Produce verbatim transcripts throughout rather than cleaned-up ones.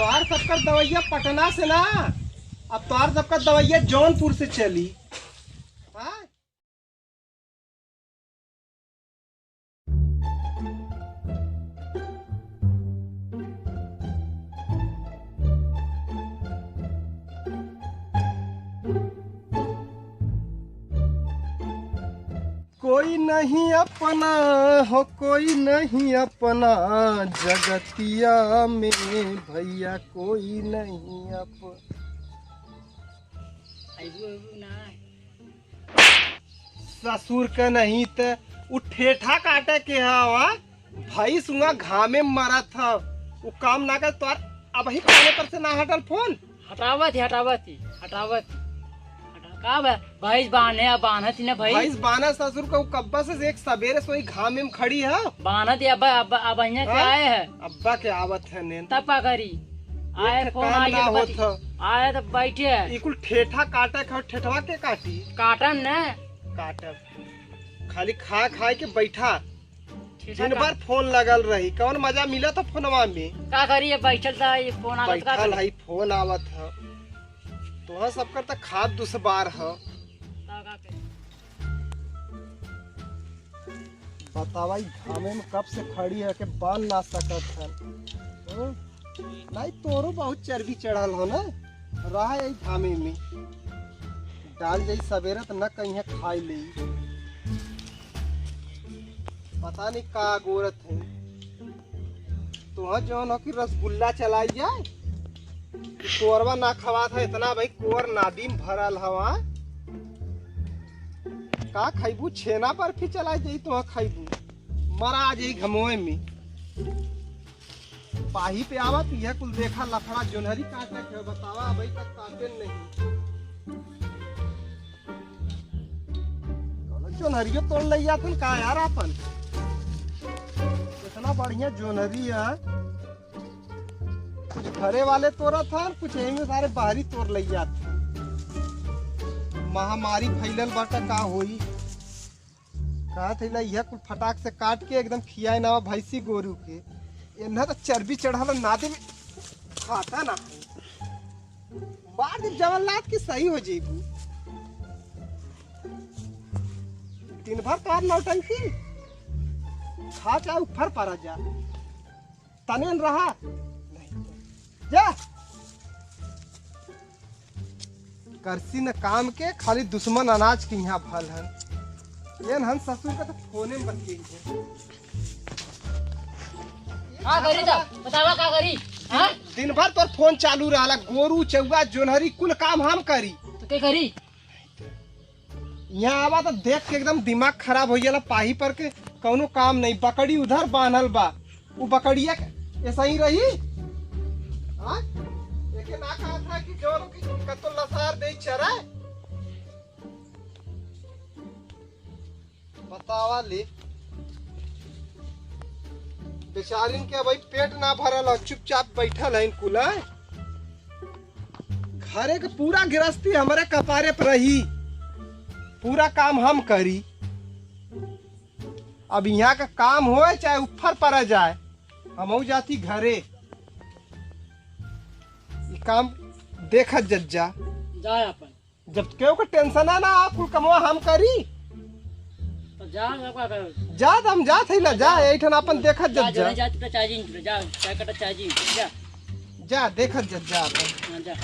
तोहार सबकर दवैया पटना से ना, अब तोहार सबकर दवैया जौनपुर से चली। हाँ? कोई नहीं अपना हो, कोई नहीं अपना जगतिया में, भैया कोई नहीं अपन। अइबू, अइबू ना। ससुर के नहीं त उ ठेठा काटे के हवा, भैंस हुआ घामे में मरत ह, उ काम ना कर तोर। अबही काने पर से ना हटल फोन। हटावत ही, हटावत ही, हटावत ही। हटा-, का बा? भैंस बांधे, अब बांधत ही ना भैंस। भैंस बांधे ससुर के, उ कब्बा से एक सबेरे से वही घामे में खड़ी है। बांधत ही, अब, अब, अब यहाँ के हाँ? आए है। अब्बा के आवत है नींद। तब का करी? आए एक फोन काम आए ना के होत बती-, ह। आए तो बैठे है। ई कुल ठेठा काटे के, ठेठवा के काटी? काटन ने। काटब। खाली खा खाए के बैठा। ठेठा दिन का- भर फोन लगल रही, कौन मजा मिला था फोनवा में? का करी, ये बैठल था, ये फोन आवत का बैठल करी? है, फोन आवत ह। तोहर सबकर त खाद दुश्वार ह। का, का करी? बतावा, ई घामे में कब से खड़ी है के बांध ना सकत है। हम्म? नहीं, तोरो बहुत चर्बी चढ़ल हो ना, रहा यही घामे में। डाल जाई सबेरे त न कहीं खाई ले। पता नहीं का गोरत है। तोह जौन हो कि रसगुल्ला चलाई जाए, कोरवा ना खवात है इतना भाई, कोर नादी में भरल हवा। का खैबू? छेना बर्फी चलाई जाई, तोह खैबू, मरा जाई घमोए में। पाही पे आवत, यह कुल देखा लफड़ा, जोन्हरी काटे के बतावा, अबही तक काटे नहीं। कौनो जोन्हरियो तोड़ ले जात हन का यार आपन? इतना बढ़िया जोन्हरी है, कुछ घरे वाले तोड़त हन, कुछ यही में सारे बाहरी तोड़ ले जात हन। महामारी फैलल बाटा, का होई? कहत है, "ला, यह कुल फटाक से काट के एकदम खियाए नावा भैंसी गोरू के।" एन्हा तो चर्बी चढ़ल नादे में खाता ना है। मार दे जवान लात की सही हो जेबू। दिन भर तोहार नौटंकी, खा चाहे ऊपर परा जा। तने न रहा। नहीं। जा। करसी न काम के, खाली दुश्मन अनाज के यहाँ भल हन। एन हन ससुर का तो फोने में बतियाई है। का करी तब? बतावा का करी? हाँ? दिन भर तोर फोन चालू रहला, गोरू, चौगा, जोन्हरी, कुल काम हम करी। तो के करी? यहाँ आवा तो देख के एकदम दिमाग खराब हो जाला। पाही पर के कौनो काम नहीं, बकरी उधर बान्हल बा, उ बकरिया के ऐसा ही रही। हाँ? एके ना कहा था कि जो लोग की कतो लसार दे चरा। बतावा ले, बेचारिन के भाई पेट ना भरल है, चुपचाप बैठल है कुल, हैं? घरे के पूरा गृहस्थी हमरे कपारे पर रही, पूरा काम हम करी। अब यहाँ का काम होए चाहे ऊपर पड़ा जाए, हमहू जाती घरे। ई काम देखत जत जा। जाए अपन। जब केहू के टेंशन ना, ना, कुल कमवा हम करी। तो जा, जा, का करो? जा, हम जात है ना, जा, जा। एठन अपन देखत जा, जत जा। जा, जा, जा, चाय जी, जा, चाय कटा चाय जी, जा। जा, देखत जत जा अपन। हाँ, जा।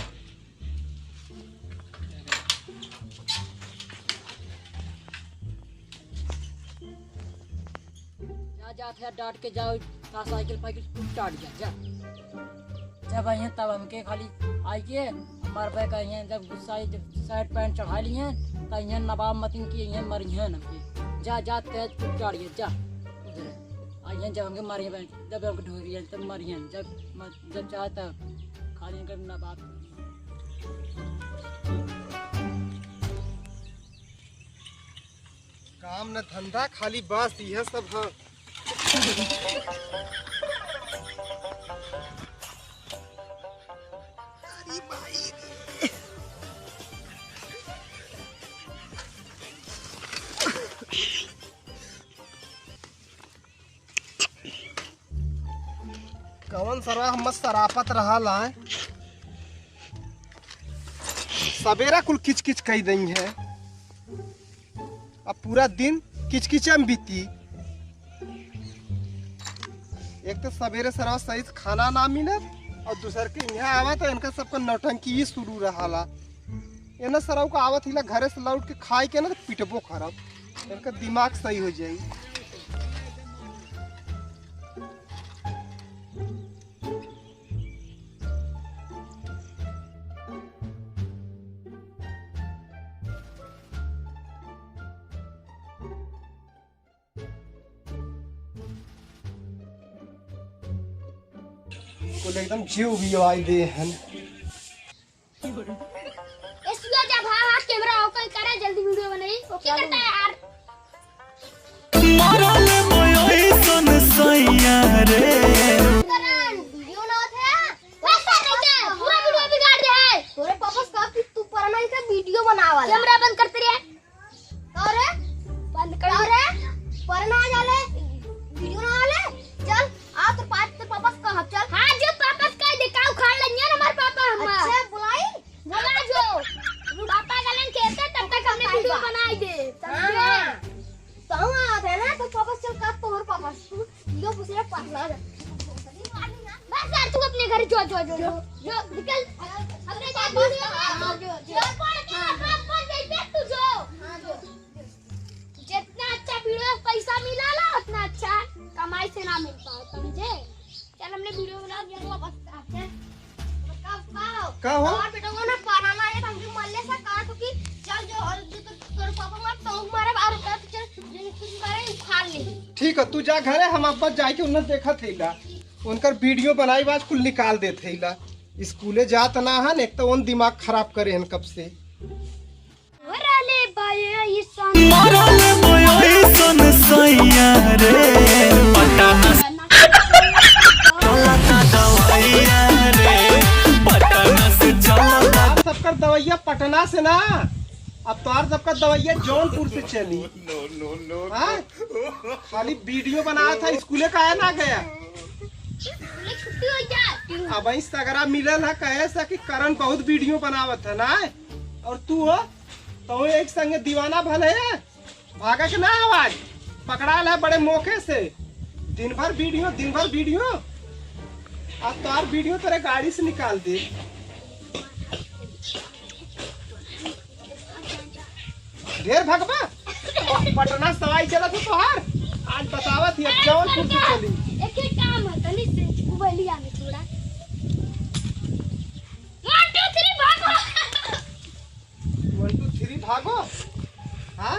जा, जा, फिर डांट के जाओ, का साइकिल फाइकिल कुछ चाट जा, जा। जब आइए तब हमके खाली आइए, हमारे भाई का आइए, जब गुस्सा आई, जब शर्ट पैंट चढ़ा लिए, तो आइए नवाब मतिन की आइए मरिए हमके। जा, जा, तेज कुछ चाट जा, जा। उधर आइए जब हमके मारिए, जब हमके ढोरिए, तब मरिए, जब म-, जब चाहे तब खाली इनकर नवाब। काम न धंधा, खाली बस इहे सब ह। अरे भाई रे। कवन सरवा हम सरापत रहल है, सबेरा कुल किचकिच कई दई है। अब पूरा दिन किचकिचा में बीती। एक तो सबेरे सरवा सही से खाना ना मिलत, और दूसर के यहाँ आवा तो इनका सबका नौटंकी ही शुरू रहाला। इन्हें सरऊ का आवत हिला घरे से लौट के खाए के ना तो पिटबो करब, इनका दिमाग सही हो जाई। कुल एकदम जीव भी आई दे हन। ए सुआ जा, भाग, भाग, कैमरा OK करे, जल्दी वीडियो बनाई। OK करता है यार। मरल मोय ओइसन सैया रे। करण, वीडियो ना होत है। बस कर रही है, पूरा वीडियो बिगाड़ दे है। तोरे पापा से कहा कि तू परनाई का वीडियो बनावा ला। कैमरा बंद करते रहे। अरे, बंद कर। अरे, परना जाले, वीडियो ना आले। चल, आ तोर पास, तोर पापा से कहा, चल। हाँ, जो पापा से कह दे, का उखाड़ लेंगे ना हमारे पापा हम। अच्छा, बुलाई? बुला जो। पापा गलन खेलते, तब तक हमने वीडियो बनाई दे। हाँ, समझे? हाँ। तो हम आवत है ना, तो पापा से चल, का तोर पापा से। वीडियो पूछ रहे, पास ना जा। बस यार, तू अपने घर जो, जो, जो, जो, जो, निकल। अपने घर वीडियो बना। हाँ, जो, जो। जो पढ़ के हाँ, जो। पापा जैसे तू जो। हाँ, जो। जितना अच्छा वीडियो से पैसा मिला ला, उतना अच्छा कमाई से ना मिल पाओ, समझे? चल, हमने वीडियो बना दिया, तो बस अच्छा। का हो? और बेटा, वो ना पढ़ाना है, तो हमके मल्ले से कहा तो कि चल जो, और जो तो, तोर पापा मार तो मारे, और का तो चल, जो कुछ मारे, उखाड़ ले। ठीक है, तू जा घरे, हम अब्बा जाके उन्हें देखा थेला, उनकर वीडियो बनाई, आज कुल निकाल दे थेला। स्कूले जात ना हन, एक तो उन दिमाग खराब करे हन कब से। मरल मोय ओइसन सैया रे, पटना से चलता दवाइया रे, पटना से चलता। अब सबकर दवाइया पटना से ना, अब तोहार सबका दवाइया जौनपुर से चली। हाँ? खाली वीडियो बनावत है, स्कूले काहे ना गया? स्कूले छुट्टी हो जात। अब ई सगरा मिलल है, कहे से कि करण बहुत वीडियो बनावत है ना, और तू हो, तो एक संगे दीवाना भले है, भागा के ना आवाज, पकड़ा ले बड़े मौके से, दिन भर वीडियो, दिन भर वीडियो, अब तोहार वीडियो तेरे गाड़ी से निकाल दे। ढेर भगबा? पटना सवाई चलत हो तोहार? आज बतावत ही, अब जौनपुर से चली। एक ही काम है, तनी से मोबाइलिया में थोड़ा। One, two, three, भागो। One, two, three, भागो? हाँ?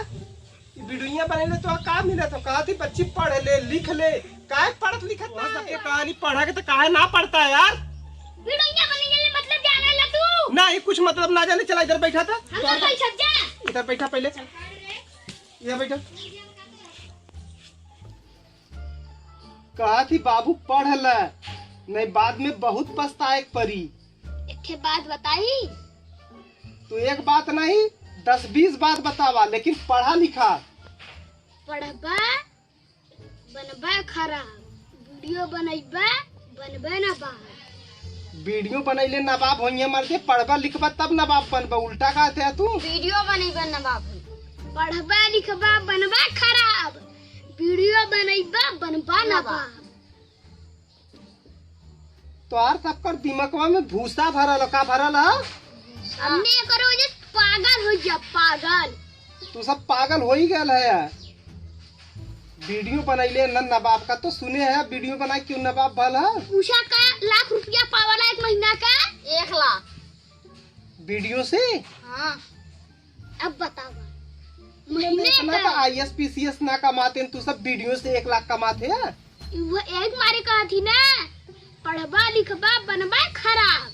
ई वीडियो बनैले तो का मिला? तो कहा थी बच्ची पढ़ ले, लिख ले, काहे पढ़त लिखत ना है? सबके कहानी पढ़ा के तो काहे ना पढ़ता है यार? वीडियो बने के लिए मतलब जाने ला तू? नहीं, कुछ मतलब ना जाने। चला इधर बैठा था। हम तो बैठ जा। इधर बैठा पहले। ये बैठा। कहा थी बाबू पढ़ ले, नहीं बाद में बहुत पछताए के परी। एक ठे बात बताई? तू एक बात नहीं, दस बीस बात बतावा, लेकिन पढ़ा लिखा। पढ़बा, बनबा खराब। वीडियो बनैबा, बनबा नवाब। वीडियो बनैले नवाब होइए मर के, पढ़बा लिखबा तब नवाब बनबा, उल्टा कहते है तू। वीडियो बनैबा नवाब होई। पढ़बा लिखबा बनबा खराब, वीडियो बनैबा बनबा नवाब। नवाब। तोहार सबकर दिमगवा में भूसा भरल ह, का भरल ह? हमने एकर वजह से पागल हो गया, पागल। तू सब पागल हो ही गल है यार। वीडियो बनैले न नवाब का, तो सुने है वीडियो बना के क्यों नवाब भल है? पूछा का लाख रुपया पावला एक महीना का? एक लाख। वीडियो से? हाँ। अब बतावा, महीने इतना का तो IAS PCS ना कमाते हैं, तू सब वीडियो से एक लाख कमाते हैं। वो एक मारे कहा थी ना, पढ़बा लिखबा बनबा खराब।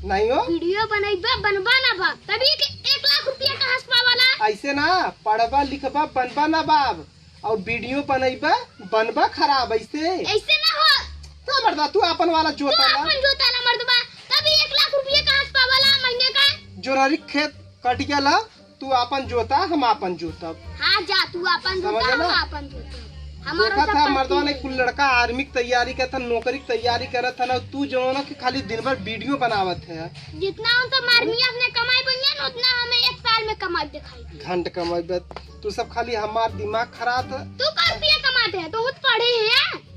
नहीं हो। वीडियो बनैबा बनबा नवाब, तभी के एक लाख रुपया कहाँ से पावाला? ऐसे ना, पढ़बा लिखबा बनबा नवाब, और वीडियो बनैबा बनबा खराब, ऐसे। ऐसे ना हो। तो मर्दा, तू अपन वाला तू जोता ना। अपन जोता ना मर्दबा, तभी एक लाख रुपया कहाँ से पावाला महीने का? जोरहरी खेत कट गया ला, तू आपन जोता, हम आपन जोतब। हाँ, जा, तू आपन जोता, समझ हम ला? आपन जोतब। हमारा देखत सब है, मर्दवा पढ़ती नहीं, है। कुल लड़का आर्मी की तैयारी करत है, नौकरी की तैयारी करत है ना, तू जौन है कि खाली दिन भर वीडियो बनावत है। जितना उन सब आर्मी अपने कमाई बनिया ना, उतना हमें एक साल में कमाई दिखाई दी। घंट कमाई बे, तू सब खाली हमार दिमाग खराब है। तू का रुपया कमाते हैं? तू खुद पढ़े हैं?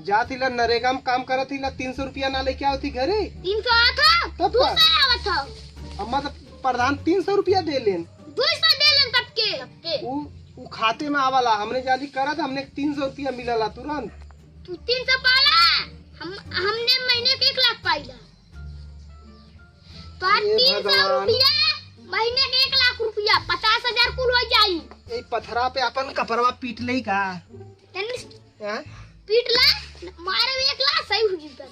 जात हिला नरेगा में काम करत हिला, तीन सौ रुपया ना लेके आवत ही घरे? तीन सौ आवत हो, तब दो का? सौ आवत हो। अम्मा तो प्रधान तीन सौ रुपया दे लेन। दो सौ दे लेन सबके। उ, उ खाते में आवाला, हमने जाली करत, हमने तीन सौ रुपया मिलला तुरंत। तू तीन सौ पाला, हम, हमने महीने के एक लाख पाइला। तोहार ये तीन सौ भगवान। रुपया, महीने के एक लाख रुपया, पचास हजार कुल हो जाई। ए पथरा पे अपन कपड़वा पीट लेई का? तनी हाँ? पीट ला, मारे एक लाख सही हो जाई।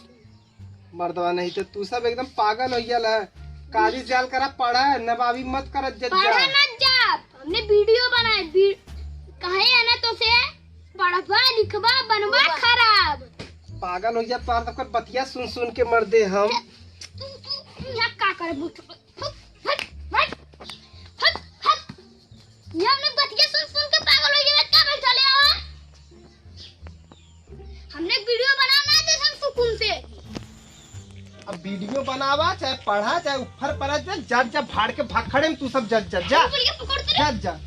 मर्दवा नहीं तो तू सब एकदम पागल हो गया है। काली जाल करा पढ़ा, नवाबी मत करत जज्जा। पढ़ा मत जा, हमने वीडियो बनाए, वी-, कहे है ना तो से पढ़बा, लिखबा, बनबा खराब। पागल हो गया, तोहार सबकर बतिया सुन सुन के मर दे हम। तू, तू, तू यहाँ का करे? बुझ, हट, हट, हट, हट, हट। ये हमने बतिया सुन सुन के पागल हो गए, का बैठा ले आवा? हमने वीडियो बना ना दे हम सुकून से। अब वीडियो बनावा, चाहे पढ़ा, चाहे ऊपर पड़ा, जा, जा, जा, भाड़ के भाग खड़े में तू सब जा, जा, जा। बोल के पकड़ते रहे। जा, जा।